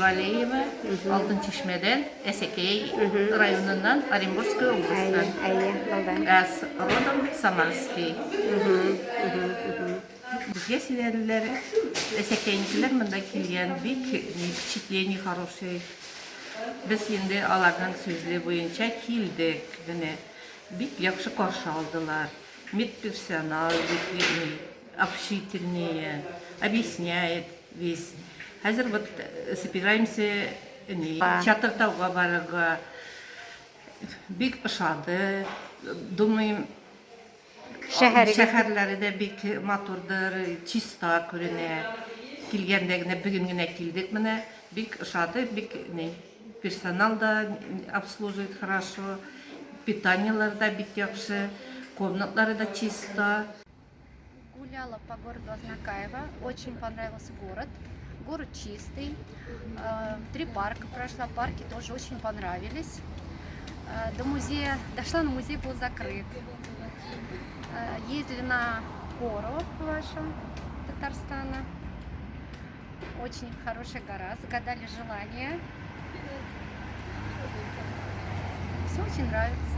Валеева, Алтын Чишмәдән, Әсәкәй районыннан, Оренбургская областьтан. Әйе, әйе, булды. Ә с родом Самарский. Безгә сөйләделәр, Әсәкәйнекеләр монда килгән, бик впечатление хороший. Без инде аларның сүзе буенча килдек. Менә бик яхшы каршы алдылар. Медперсонал бик общительные, объясняет весь. Хәзер вот собираемся ни, Чатыртауга барырга. Бик ошады. Думаем, шәһәрләре дә бик матурдыр, чиста күренә. Килгәндә генә, бүген генә килдек менә. Бик ошады, бик ни, персонал да обслуживает хорошо, питаниеләр дә бик яхшы, комнатлары да чиста. Гуляла по городу Азнакаево. Очень понравился город. Город чистый. Три парка прошла. Парки тоже очень понравились. До музея дошла, но музей был закрыт. Ездили на гору вашу Татарстана. Очень хорошая гора. Загадали желание. Все очень нравится.